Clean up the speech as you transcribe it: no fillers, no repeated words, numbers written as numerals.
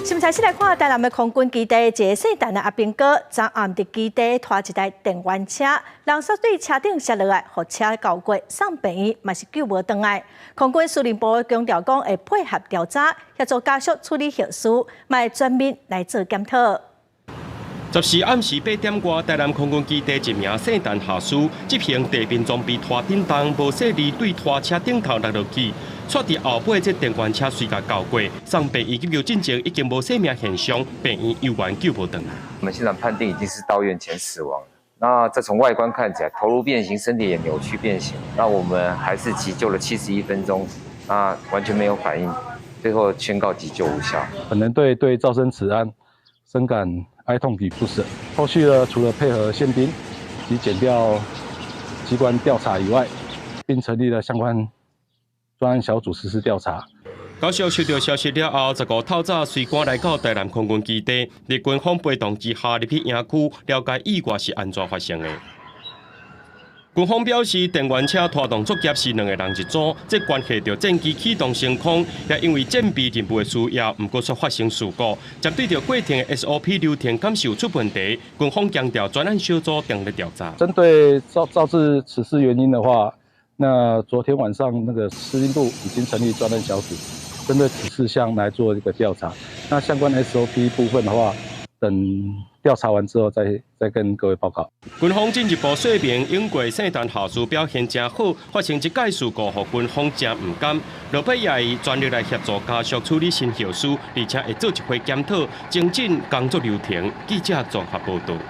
新聞先來看台南的空軍基地，一个姓陳的阿兵哥，昨暗佇基地拖一台電源車，人煞對車頂摔落來，予車鉤過，送病院嘛是救無轉來。空軍司令部強調講會配合調查，協助家屬處理後事，嘛會全面來做檢討。14暗時8點外，台南空軍基地一名姓陳下士執行地面裝備拖振動，無細膩對拖車頂頭落落去，煞佇後尾這電源車隨共鉤過，送病院急救進前已經無生命現象，病院猶原救無轉來。我們現場判定已經是到院前死亡。那這從外觀看起來，頭顱變形，身體也扭曲變形。那我們還是急救了71分鐘，那完全沒有反應，最後宣告急救無效。本人對造成此案深感哀痛與不捨。後續呢，除了配合憲兵及檢調機關調查以外，並成立了相關專案小組實施調查。家屬收到消息了後，15透早隨趕來到台南空軍基地，佇軍方陪同之下入去營區，了解意外是按怎發生的。軍方表示，電源車拖動作業是兩個人一組，這關係著戰機啟動升空，也因為戰備任務的需要，毋過煞發生事故。針對著過程的 SOP 流程，敢是有出問題？軍方強調專案小組正咧調查。針對造致此事原因的話，那昨天晚上那個司令部已經成立專案小組，針對此事項來做一個調查。那相關 SOP 部分的話，等調查完之後再跟各位報告。軍方進一步說明，永過姓陳下士表現誠好，發生這擺事故，予軍方誠毋甘。落尾也會全力來協助家屬處理身後事，而且會做一回檢討，精進工作流程。記者綜合報道。